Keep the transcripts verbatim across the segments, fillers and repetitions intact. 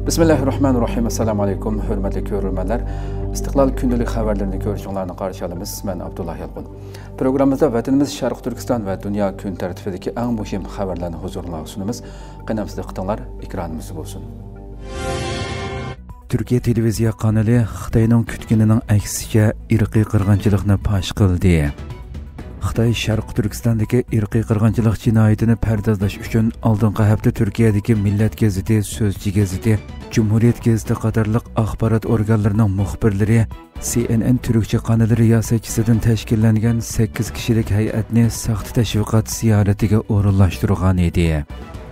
بىسمىللاھىررەھمانىررەھىم. ئەسسالامۇ ئەلەيكۇم، ھۆرمەتلىك كۆرۈرمەنلەر. ئىستىقلال كۈندىلىك خەۋەرلىرىنى كۆرۈشۈڭلارنى قارشى ئالىمىز. مەن ئابدۇللا يالقۇن. پروگراممىمىزدا ۋەتىنىمىز شەرقىي تۈركىستان ۋە دۇنيا كۈن تەرتىپىدىكى ئەڭ مۇھىم خەۋەرلەرنى ھۇزۇرۇڭلارغا سۇنىمىز. قېنى ئەمىسە دىققىتىڭلار ئېكرانىمىزدا بولسۇن. تۈركىيە تېلېۋىزىيە قانىلى خىتاينىڭ كۈتكىنىنىڭ ئەكسىچە ئىرقىي قىرغىنچىلىقنى پاش قىلدى. خىتاي شەرقىي تۈركىستاندىكى ئىرقىي قىرغىنچىلىق جىنايىتىنى پەردازلاش ئۈچۈن ئالدىنقى ھەپتە تۈركىيەدىكى مىللەت گېزىتى، سۆزچى گېزىتى، جۇمھۇرىيەت گېزىتى قاتارلىق ئاخبارات ئورگانلىرىنىڭ مۇخبىرلىرى سى ئېن ئېن تۈركچە قانىلى رىياسەتچىسىدىن تەشكىللەنگەن سەككىز كىشىلىك ھەيئەتنى ساختا تەشۋىقات زىيارىتىگە ئورۇنلاشتۇرغان ئىدى.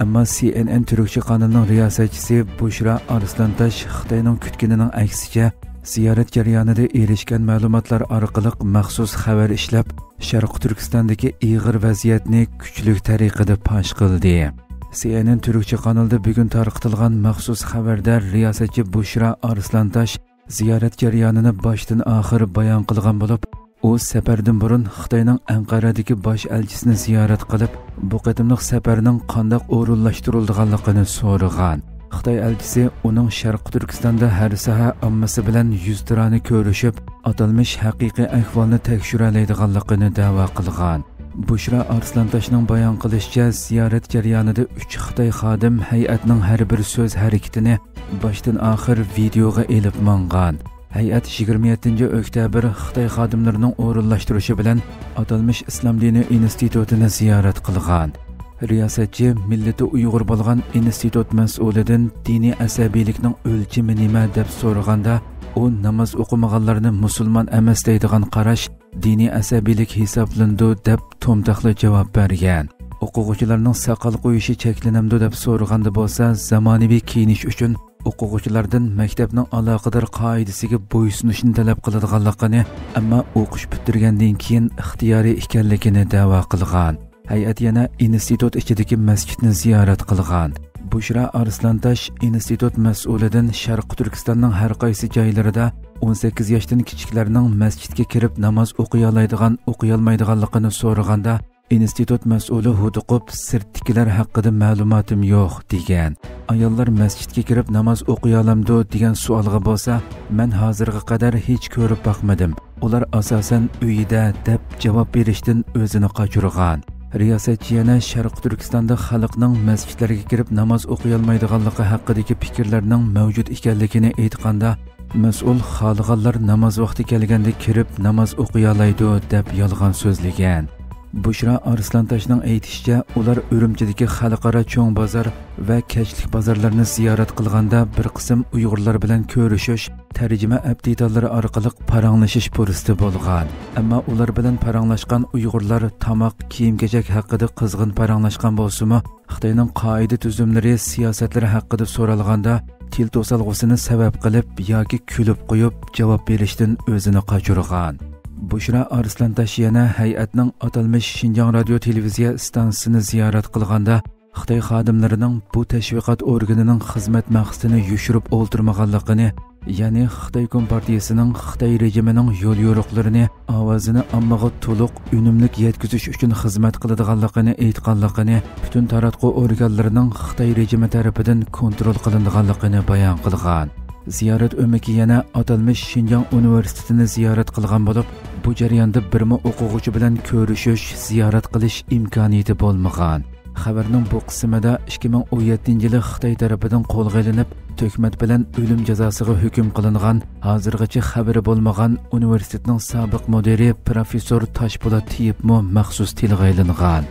ئەمما سى ئېن ئېن تۈركچە قانىلىنىڭ رىياسەتچىسى بۇشرا ئارسلانتاش خىتاينىڭ كۈتكىنىنىڭ ئەكسىچە، زىيارەت جەريانىدا ئېرىشكەن مەلۇماتلار ئارقىلىق مەخسۇس خەۋەر ئىشلەپ، شەرقىي تۈركىستاندىكى ئېغىر ۋەزىيەتنى كۈچلۈك تەرىقىدە پاش قىلدى. سى ئېن ئېن تۈركچە قانىلىدا بۈگۈن تارقىتىلغان مەخسۇس خەۋەردە رىياسەتچى بۇشرا ئارسلانتاش زىيارەت جەريانىنى باشتىن ئاخىر بايان قىلغان بولۇپ، ئۇ سەپەردىن بۇرۇن خىتاينىڭ ئەنقەرەدىكى باش ئەلچىسىنى زىيارەت قىلىپ، بۇ قېتىملىق سەپەرنىڭ قانداق ئورۇنلاشتۇرۇلىدىغانلىقىنى سورىغان. خىتاي ئەلچىسى ئۇنىڭ شەرقىي تۈركىستاندا ھەر ساھە ئاممىسى بىلەن يۈزتۇرانە كۆرۈشۈپ، ئاتالمىش ھەقىقىي ئەھۋالنى تەكشۈرەلەيدىغانلىقىنى دەۋا قىلغان. بۇشرا ئارسلانتاشنىڭ بايان قىلىشىچە، زىيارەت جەريانىدا ئۈچ خىتاي خادىم ھەيئەتنىڭ ھەر بىر سۆز ھەرىكىتىنى باشتىن ئاخىر ۋىدېئوغا ئېلىپ ماڭغان. ھەيئەت يىگىرمە يەتتىنچى ئۆكتەبىر خىتاي خادىملىرىنىڭ ئورۇنلاشتۇرۇشى بىلەن ئاتالمىش ئىسلام دىنى ئىنستىتۇتىنى زىيارەت قىلغان. رىياسەتچى مىللىتى ئۇيغۇر بولغان ئىنستىتۇت مەسئۇلىدىن دىنىي ئەسەبىيلىكنىڭ ئۆلچىمى نېمە دەپ سورىغاندا، ئۇ ناماز ئوقۇمىغانلارنى مۇسۇلمان ئەمەس دەيدىغان قاراش دىنىي ئەسەبىيلىك ھېسابلىنىدۇ دەپ تومتاقلا جاۋاب بەرگەن. ئوقۇغۇچىلارنىڭ ساقال قويۇشى چەكلىنەمدۇ دەپ سورىغاندا بولسا، زامانىۋى كىيىنىش ئۈچۈن ئوقۇغۇچىلاردىن مەكتەپنىڭ ئالاقىدار قائىدىسىگە بويسۇنۇشنى تەلەپ قىلىدىغانلىقىنى، ئەمما ئوقۇش پۈتتۈرگەندىن كېيىن ئىختىيارىي ئىكەنلىكىنى دەۋا قىلغان. ھەيئەت يەنە ئىنستىتۇت ئىچىدىكى مەسچىتنى زىيارەت قىلغان. بۇشرا ئارسلانتاش ئىنستىتۇت مەسئۇلىدىن شەرقىي تۈركىستاننىڭ ھەر قايسى جايلىرىدا ئون سەككىز ياشتىن كىچىكلەرنىڭ مەسچىتكە كىرىپ ناماز ئوقۇيالايدىغان، ئوقۇيالمايدىغانلىقىنى سورىغاندا، ئىنستىتۇت مەسئۇلى ھودۇقۇپ، سىرتتىكىلەر ھەققىدە مەلۇماتىم يوق، دېگەن. ئاياللار مەسچىتكە كىرىپ ناماز ئوقۇيالامدۇ دېگەن سوئالغا بولسا، مەن ھازىرغا قەدەر ھېچ كۆرۈپ باقمىدىم. ئۇلار ئاساسەن ئۆيىدە، دەپ جاۋاب بېرىشتىن ئۆزىنى قاچۇرغان. رىياسەتچى يەنە شەرقىي تۈركىستاندا خەلقنىڭ مەسچىتلەرگە كىرىپ ناماز ئوقۇيالمايدىغانلىقى ھەققىدىكى پىكىرلەرنىڭ مەۋجۇت ئىكەنلىكىنى ئېيتقاندا، مەسئۇل خالىغانلار ناماز ۋاقتى كەلگەندە كىرىپ ناماز ئوقۇيالايدۇ، دەپ يالغان سۆزلىگەن. بۇشرا ئارسلانتاشنىڭ ئېيتىشىچە، ئۇلار ئۈرۈمچىدىكى خەلقئارا چوڭ بازار ۋە كەچلىك بازارلارنى زىيارەت قىلغاندا بىر قىسىم ئۇيغۇرلار بىلەن كۆرۈشۈش، تەرجىمە ئەپ دېتاللىرى ئارقىلىق پاراڭلىشىش پۇرسىتى بولغان. ئەمما ئۇلار بىلەن پاراڭلاشقان ئۇيغۇرلار تاماق، كىيىم-كېچەك ھەققىدە قىزغىن پاراڭلاشقان بولسىمۇ، خىتاينىڭ قائىدە-تۈزۈملىرى، سىياسەتلىرى ھەققىدە سورالغاندا، تىل توسالغۇسىنى سەۋەب قىلىپ ياكى كۈلۈپ قويۇپ جاۋاب بېرىشتىن ئۆزىنى قاچۇرغان. بۇشرا ئارسلانتاش يەنە ھەيئەتنىڭ ئاتالمىش شىنجاڭ رادىيو تېلېۋىزىيە ئىستانسىسىنى زىيارەت قىلغاندا، خىتاي خادىملىرىنىڭ بۇ تەشۋىقات ئورگىنىنىڭ خىزمەت مەقسىتىنى يوشۇرۇپ ئولتۇرمىغانلىقىنى، يەنى خىتاي كومپارتىيىسىنىڭ خىتاي رېجىمىنىڭ يول يورۇقلىرىنى، ئاۋازىنى ئاممىغا تولۇق، ئۈنۈملۈك يەتكۈزۈش ئۈچۈن خىزمەت قىلىدىغانلىقىنى ئېيتقانلىقىنى، پۈتۈن تاراتقۇ ئورگانلىرىنىڭ خىتاي رېجىمى تەرىپىدىن كونترول قىلىنىدىغانلىقىنى بايان قىلغان. زىيارەت ئۆمىكى يەنە ئاتالمىش شىنجاڭ ئۇنىۋېرسىتېتىنى زىيارەت قىلغان بولۇپ، بۇ جەرياندا بىرمۇ ئوقۇغۇچى بىلەن كۆرۈشۈش، زىيارەت قىلىش ئىمكانىيىتى بولمىغان. خەۋەرنىڭ بۇ قىسمىدا ئىككى مىڭ ئون يەتتىنچى يىلى خىتاي تەرىپىدىن قولغا ئېلىنىپ، تۆھمەت بىلەن ئۆلۈم جازاسىغا ھۆكۈم قىلىنغان، ھازىرغىچە خەۋىرى بولمىغان ئۇنىۋېرسىتېتنىڭ سابىق مۇدىرى پروفېسسور تاشپولات تېيىپمۇ مەخسۇس تىلغا ئېلىنغان.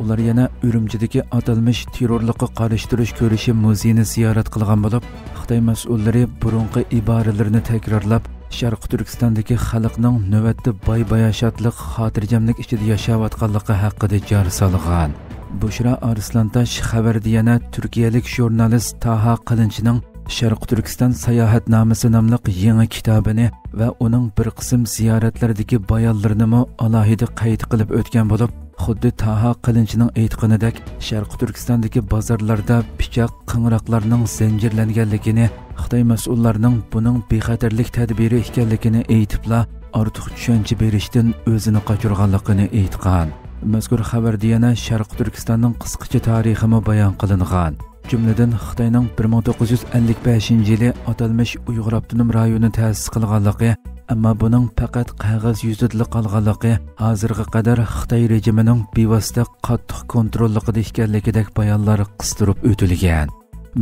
ئۇلار يەنە ئۈرۈمچىدىكى ئاتالمىش تېررورلۇققا قارشى تۇرۇش كۈرىشى مۇزېيىنى زىيارەت قىلغان بولۇپ، خىتاي مەسئۇللىرى بۇرۇنقى ئىبارىلىرىنى تەكرارلاپ، شەرقىي تۈركىستاندىكى خەلقنىڭ نۆۋەتتە باي-باياشاتلىق، خاتىرجەملىك ئىچىدە ياشاۋاتقانلىقى ھەققىدە جار سالغان. بۇشرا ئارسلانتاش خەۋەردە يەنە تۈركىيەلىك ژۇرنالىست تاھا قىلىنچنىڭ شەرقىي تۈركىستان ساياھەتنامىسى ناملىق يېڭى كىتابىنى ۋە ئۇنىڭ بىر قىسىم زىيارەتلەردىكى بايانلىرىنىمۇ ئالاھىدە قەيت قىلىپ ئۆتكەن بولۇپ، خۇددى تاھا قىلىنچنىڭ ئېيتقىنىدەك، شەرقىي تۈركىستاندىكى بازارلاردا پىچاق، قىڭراقلارنىڭ زەنجىرلەنگەنلىكىنى، خىتاي مەسئۇللارنىڭ بۇنىڭ بىخەتەرلىك تەدبىرى ئىكەنلىكىنى ئېيتىپلا، ئارتۇق چۈشەنچە بېرىشتىن ئۆزىنى قاچۇرغانلىقىنى ئېيتقان. مەزكۇر خەۋەردە يەنە شەرقىي تۈركىستاننىڭ قىسقىچە تارىخىمۇ بايان قىلىنغان. جۈملىدىن خىتاينىڭ بىر مىڭ توققۇز يۈز ئەللىك بەشىنچى يىلى ئاتالمىش ئۇيغۇر ئاپتونوم رايونى تەسىس قىلغانلىقى، ئەمما بۇنىڭ پەقەت قەغەز يۈزىدىلا قالغانلىقى، ھازىرغا قەدەر خىتاي رېجىمىنىڭ بىۋاسىتە قاتتىق كونتروللۇقىدا ئىكەنلىكىدەك بايانلار قىستۇرۇپ ئۆتۈلگەن.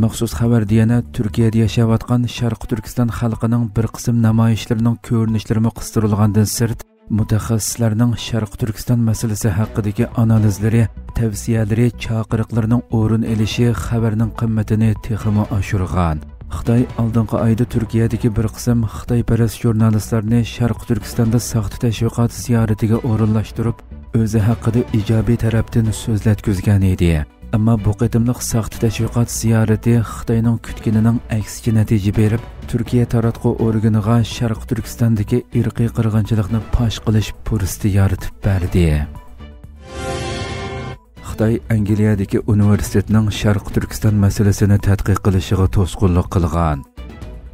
مەخسۇس خەۋەردە يەنە تۈركىيەدە ياشاۋاتقان شەرقىي تۈركىستان خەلقىنىڭ بىر قىسىم نامايىشلىرىنىڭ كۆرۈنۈشلىرىمۇ قىستۇرۇلغاندىن سىرت، مۇتەخەسسىسلەرنىڭ شەرقىي تۈركىستان مەسىلىسى ھەققىدىكى ئانالىزلىرى، تەۋسىيەلىرى، چاقىرىقلىرىنىڭ ئورۇن ئېلىشى خەۋەرنىڭ قىممىتىنى تېخىمۇ ئاشۇرغان. خىتاي ئالدىنقى ئايدا تۈركىيەدىكى بىر قىسىم خىتايپەرەس ژۇرنالىستلارنى شەرقىي تۈركىستاندا ساختا تەشۋىقات زىيارىتىگە ئورۇنلاشتۇرۇپ، ئۆزى ھەققىدە ئىجابىي تەرەپتىن سۆزلەتكۈزگەن ئىدى. ئەمما بۇ قېتىملىق ساختا تەشۋىقات زىيارىتى خىتاينىڭ كۈتكىنىنىڭ ئەكسىچە نەتىجە بېرىپ، تۈركىيە تاراتقۇ ئورگىنىغا شەرقىي تۈركىستاندىكى ئىرقىي قىرغىنچىلىقنى پاش قىلىش پۇرسىتى يارىتىپ بەردى. خىتاي ئەنگلىيەدىكى ئۇنىۋېرسىتېتنىڭ شەرقىي تۈركىستان مەسىلىسىنى تەتقىق قىلىشىغا توسقۇنلۇق قىلغان.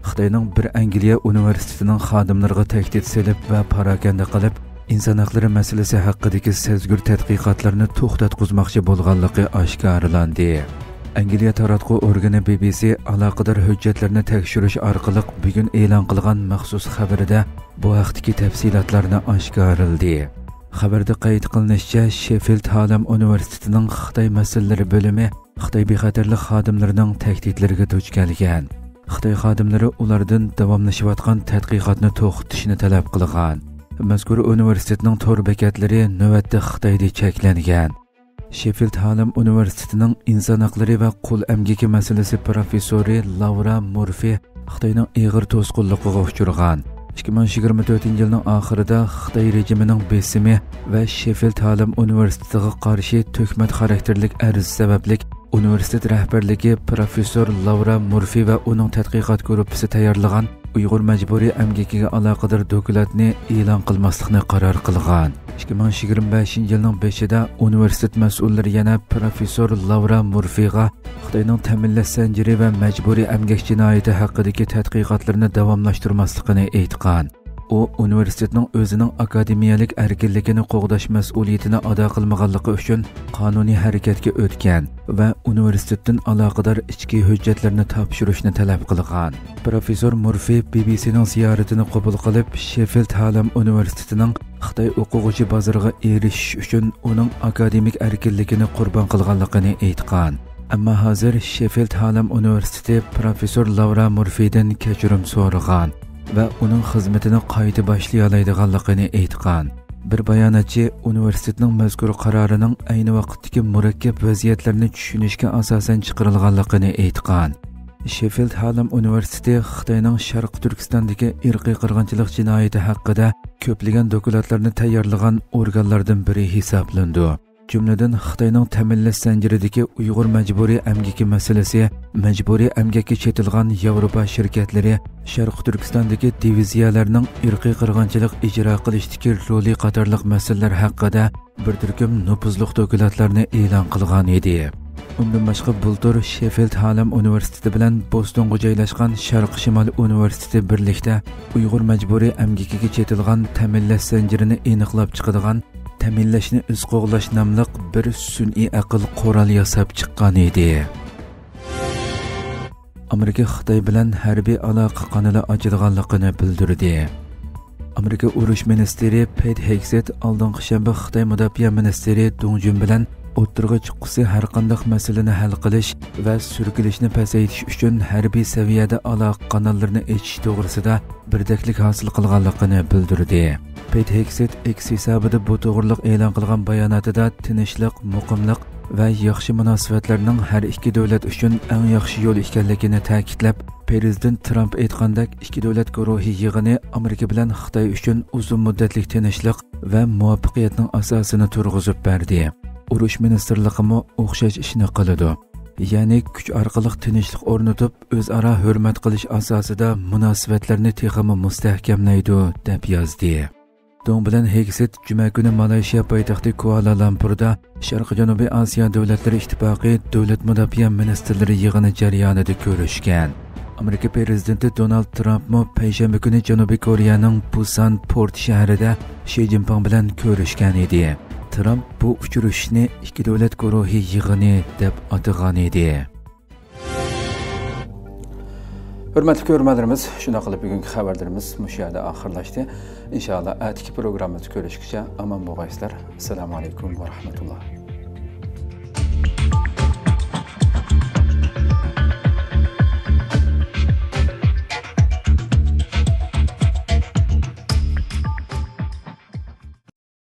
خىتاينىڭ بىر ئەنگلىيە ئۇنىۋېرسىتېتىنىڭ خادىملىرىغا تەھدىت سېلىپ ۋە پاراكەندە قىلىپ، ئىنسان ھەقلىرى مەسىلىسى ھەققىدىكى سەزگۈر تەتقىقاتلارنى توختاتقۇزماقچى بولغانلىقى ئاشكارىلاندى. ئەنگلىيە تاراتقۇ ئورگىنى بى بى سى ئالاقىدار ھۆججەتلەرنى تەكشۈرۈش ئارقىلىق بۈگۈن ئېلان قىلغان مەخسۇس خەۋىرىدە بۇ ھەقتىكى تەپسىلاتلارنى ئاشكارىلىدى. خەۋەردە قەيت قىلىنىشىچە، شېفىلد ھارلېم ئۇنىۋېرسىتېتىنىڭ خىتاي مەسىلىلىرى بۆلۈمى خىتاي بىخەتەرلىك خادىملىرىنىڭ تەھدىتلىرىگە دۇچ كەلگەن. خىتاي خادىملىرى ئۇلاردىن داۋاملىشىۋاتقان تەتقىقاتنى توختىتىشنى تەلەپ قىلغان. مەزكۇر ئۇنىۋېرسىتېتنىڭ تور بېكەتلىرى نۆۋەتتە خىتايدا چەكلەنگەن. شېفىلد ھارلېم ئۇنىۋېرسىتېتىنىڭ ئىنسان ھەقلىرى ۋە قول ئەمگىكى مەسىلىسى پروفېسسورى لاۋرا مۇرفى خىتاينىڭ ئېغىر توسقۇنلۇقىغا ئۇچرىغان. ئىككى مىڭ يىگىرمە تۆتىنچى يىلنىڭ ئاخىرىدا خىتاي رېجىمىنىڭ بېسىمى ۋە شېفىلد ھارلېم ئۇنىۋېرسىتېتىغا قارشى تۆھمەت خاراكتېرلىك ئەرز سەۋەبلىك ئۇنىۋېرسىتېت رەھبەرلىكى پروفېسسور لاۋرا مۇرفى ۋە ئۇنىڭ تەتقىقات گۇرۇپپىسى تەييارلىغان ئۇيغۇر مەجبۇرىي ئەمگىكىگە ئالاقىدار دوكلاتنى ئېلان قىلماسلىقنى قارار قىلغان. ئىككى مىڭ يىگىرمە بەشىنچى يىلنىڭ بېشىدا ئۇنىۋېرسىتېت مەسئۇللىرى يەنە پروفېسسور لاۋرا مۇرفىغا خىتاينىڭ تەمىنلەش زەنجىرى ۋە مەجبۇرىي ئەمگەك جىنايىتى ھەققىدىكى تەتقىقاتلىرىنى داۋاملاشتۇرماسلىقىنى ئېيتقان. ئۇ ئۇنىۋېرسىتېتنىڭ ئۆزىنىڭ ئاكادېمىيەلىك ئەركىنلىكىنى قوغداش مەسئۇلىيىتىنى ئادا قىلمىغانلىقى ئۈچۈن قانۇنىي ھەرىكەتكە ئۆتكەن ۋە ئۇنىۋېرسىتېتتىن ئالاقىدار ئىچكى ھۆججەتلەرنى تاپشۇرۇشنى تەلەپ قىلغان. پروفېسسور مۇرفى بى بى سىنىڭ زىيارىتىنى قوبۇل قىلىپ، شېفىلد ھارلېم ئۇنىۋېرسىتېتىنىڭ خىتاي ئوقۇغۇچى بازىرىغا ئېرىشىش ئۈچۈن ئۇنىڭ ئاكادېمىك ئەركىنلىكىنى قۇربان قىلغانلىقىنى ئېيتقان. ئەمما ھازىر شېفىلد ھارلېم ئۇنىۋېرسىتېتى پروفېسسور لاۋرا مۇرفىدىن كەچۈرۈم سورىغان ۋە ئۇنىڭ خىزمىتىنى قايتا باشلىيالايدىغانلىقىنى ئېيتقان. بىر باياناتچى ئۇنىۋېرسىتېتنىڭ مەزكۇر قارارىنىڭ ئەينى ۋاقىتتىكى مۇرەككەپ ۋەزىيەتلەرنى چۈشىنىشكە ئاساسەن چىقىرىلغانلىقىنى ئېيتقان. شېفىلد ھارلېم ئۇنىۋېرسىتېتى خىتاينىڭ شەرقىي تۈركىستاندىكى ئىرقىي قىرغىنچىلىق جىنايىتى ھەققىدە كۆپلىگەن دوكلاتلارنى تەييارلىغان ئورگانلاردىن بىرى ھېسابلىنىدۇ. جۈملىدىن خىتاينىڭ تەمىنلەش زەنجىرىدىكى ئۇيغۇر مەجبۇرىي ئەمگىكى مەسىلىسى، مەجبۇرىي ئەمگەككە چېتىلغان ياۋروپا شىركەتلىرى، شەرقىي تۈركىستاندىكى دىۋىزىيەلەرنىڭ ئىرقىي قىرغىنچىلىق ئىجرا قىلىشتىكى رولى قاتارلىق مەسىلىلەر ھەققىدە بىر تۈركۈم نوپۇزلۇق دوكلاتلارنى ئېلان قىلغان ئىدى. ئۇندىن باشقا، بۇلتۇر شېفىلد ھارلېم ئۇنىۋېرسىتېتى بىلەن بوستونغا جايلاشقان شەرقىي شىمال ئۇنىۋېرسىتېتى بىرلىكتە ئۇيغۇر مەجبۇرىي ئەمگىكىگە چېتىلغان تەمىنلەش زەنجىرىنى ئېنىقلاپ چىقىدىغان تەمىنلەشنى ئىز قوغلاش ناملىق بىر سۈنئىي ئەقىل قورال ياساپ چىققان ئىدى. ئامېرىكا خىتاي بىلەن ھەربىي ئالاقە قانىلى ئاچىدىغانلىقىنى بىلدۈردى. ئامېرىكا ئۇرۇش مىنىستىرى پېت ھېگسېت ئالدىنقى شەنبە خىتاي مۇداپىئە مىنىستىرى دۇڭ جۈن بىلەن ئوتتۇرىغا چىققۇسى ھەرقانداق مەسىلىنى ھەل قىلىش ۋە سۈركىلىشنى پەسەيتىش ئۈچۈن ھەربىي سەۋىيەدە ئالاقە قاناللىرىنى ئېچىش توغرىسىدا بىردەكلىك ھاسىل قىلغانلىقىنى بىلدۈردى. پېت ھېگسېت ئېكس ھېسابىدا بۇ توغرىلىق ئېلان قىلغان باياناتىدا تىنچلىق، مۇقىملىق ۋە ياخشى مۇناسىۋەتلەرنىڭ ھەر ئىككى دۆلەت ئۈچۈن ئەڭ ياخشى يول ئىكەنلىكىنى تەكىتلەپ، پىرېزىدېنت ترامپ ئېيتقاندەك، ئىككى دۆلەت گۇرۇھى يىغىنى ئامېرىكا بىلەن خىتاي ئۈچۈن ئۇزۇن مۇددەتلىك تىنچلىق ۋە مۇۋەپپەقىيەتنىڭ ئاساسىنى تۇرغۇزۇپ بەردى. ئۇرۇش مىنىستىرلىقىمۇ ئوخشاش ئىشنى قىلىدۇ. يەنى كۈچ ئارقىلىق تىنچلىق ئورنىتىپ، ئۆزئارا ھۆرمەت قىلىش ئاساسىدا مۇناسىۋەتلەرنى تېخىمۇ مۇستەھكەملەيدۇ، دەپ يازدى. دۇڭ بىلەن ھېگسېت جۈمە كۈنى مالايشىيا پايتەختى كۇئالالامپۇردا شەرقىي جەنۇبىي ئاسىيا دۆلەتلىرى ئىتتىپاقى دۆلەت مۇداپىئە مىنىستىرلىرى يىغىنى جەريانىدا كۆرۈشكەن. ئامېرىكا پىرېزىدېنتى دونالد ترامپمۇ پەيشەنبە كۈنى جەنۇبىي كورېيەنىڭ پۇسان پورت شەھىرىدە شى جىنپىڭ بىلەن كۆرۈشكەن ئىدى. ترامپ بۇ ئۇچرىشىشنى ئىككى دۆلەت گۇرۇھى يىغىنى دەپ ئاتىغان ئىدى. ھۆرمەتلىك كۆرۈرمەنلىرىمىز، شۇنداق قىلىپ بۈگۈنكى خەۋەرلىرىمىز مۇشۇ يەردە ئاخىرلاشتى. ئىنشائاللا، ئەتىكى پروگراممىدا كۆرۈشكىچە ئامان بولغايسىلەر. ئەسسالامۇ ئەلەيكۇم ۋە رەھمەتۇللا.